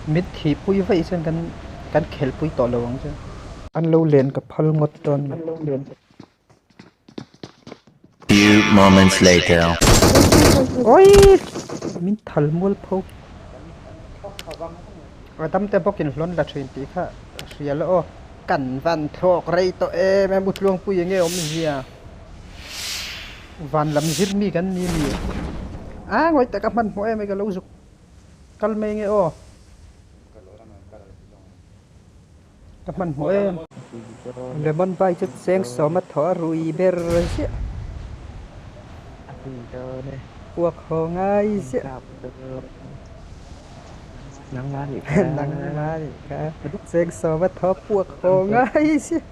Min thihpui vaih chuan kan kan khelpui tawh lo ang chu. An lo len ka phal ngawt dawn mai. Few moments later. Oi! Min thal mual pho. A dam te bawkin hlawn la thin tih kha hria la aw. Kan van thlawk rei tawh em em Utluangpui enge awmzia. Van lam zir mi kan ni mi. A ngawi tak a hmanhmawh em ai ka lo zuk kal mai nge aw. Ka hmanhmawh em. Lemon bai chu cheng sawm a thaw a rui ber ziah. Puak haw ngai ziah. Nangmah nih kha. Cheng sawm a thaw puak haw ngai ziah.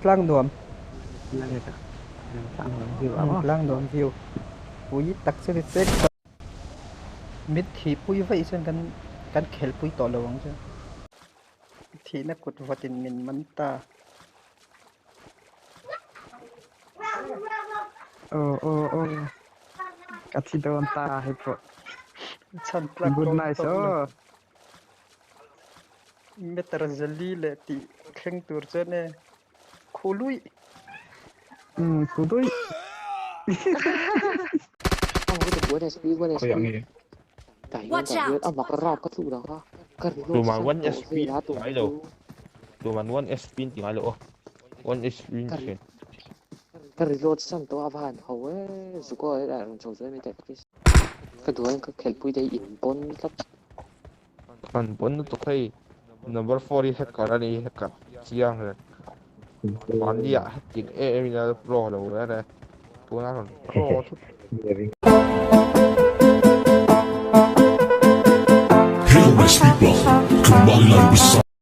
Tlang nuam. Tlang nuam view. Pui tak chu ni cheng sawm. Mit thihpui vaih chuan kan kan khelpui tawh lo ang chu. Thihna kut vawtin min man ta. Aw aw aw ka thi dawn ta hei pawh. Chhan tlak Good dawn night tawh lo. aw. Meter zali leh tih thleng tur chuan e Khuluih. Umm khuluih. Watch out! Tuman one SP ti ngai lo. Tuman one SP ti ngai lo aw. One SP ni thin. Ka reload san tawh a va han ho e Zuko a rawn chho zuai mai teh please. Ka duh a ka khelhpui te hi in pawn tlat. An pawn lutuk hei number four hi hacker a ni hacker chiang reng mahni ah hacking em em in a pro lo reng e tuna rawn pro thut. Hello nice people, kembali lagi bersama.